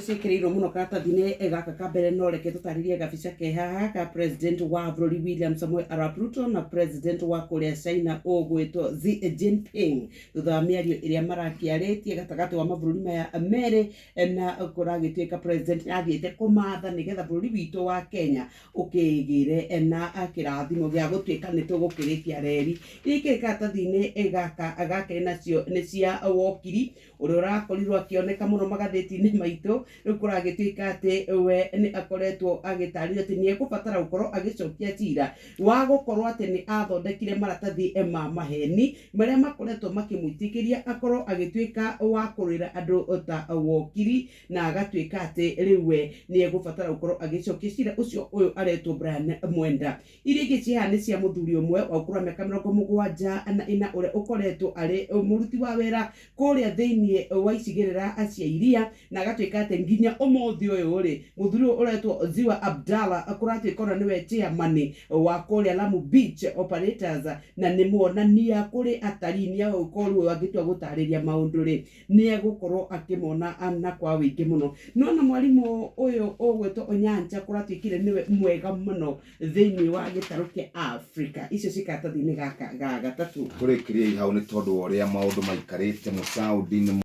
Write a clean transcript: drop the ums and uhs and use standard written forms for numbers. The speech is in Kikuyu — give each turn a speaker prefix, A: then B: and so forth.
A: Ciĩkĩrĩirwo mũno karatathi-inĩ gaka ka mbere, no reke tũtarĩrie gabica ke haha ka president wa bũrũri William Samoei Arap Ruto na president wa kũrĩa China ũgwĩtwo Xi Jinping, thutha wa mĩario ĩrĩa marakĩarĩtie gatagatĩ wa mabũrũri maya merĩ, na kũragĩtuĩka president athiĩte kũmatha nĩgetha bũrũri witũ wa Kenya ũkĩgĩre na kĩrathimo gĩa gũtuĩka nĩ tũgũkĩrĩkia reri. Iria ikĩrĩ karatathi-inĩ gaka gake nacio nĩ cia wokiri ũrĩa ũrakorirwo akĩoneka mũno magathĩti-inĩ maitũ. Rĩu kũragĩtuĩka atĩ we nĩ akoretwo agĩtarĩria atĩ nĩ egũbatara gũkorwo agĩcokia cira wa gũkorwo atĩ nĩ athondekire maratathi ma maheni marĩa makoretwo makĩmwĩtĩkĩria akorwo agĩtuĩka wa kũrũĩra andũ ta wokiri, na agatuĩka atĩ rĩu we nĩ egũbatara gũkorwo agĩcokia cira ũcio. Ũyũ aretwo Brian Mwenda. Iria ingĩ ciĩ haha nĩ cia mũthuri ũmwe wa ũkũrũ wa mĩaka 74 ũrĩa ũkoretwo arĩ mũruti wa wĩra kũrĩa thĩinĩ wa icigĩrĩra cia iria, na agatuĩka atĩ nginya ũmũthĩ ũyũ rĩ, mũthuri ũyũ ũretwo Ziwa Abdalla kũratuĩka ona nĩwe chairman wa kũrĩa Lamu Beach Operators, na nĩ muonania kũrĩ atarii. Nĩ agũkorwo angĩtua gũtarĩria maũndũ rĩ, nĩ egũkorwo akĩmona na kwa wĩingĩ mũno. No na mwarimũ ũyũ ũgwĩtwo Onyancha kũratuĩkire nĩwe mwega mũno thĩinĩ wa gĩtarũ kĩa Africa. Icio ciĩ karatathi-inĩ gaka ga gatatũ.
B: Tũrĩkĩriei hau nĩ tondũ wa ũrĩa maũndũ maikarĩte Mũsaudi nĩ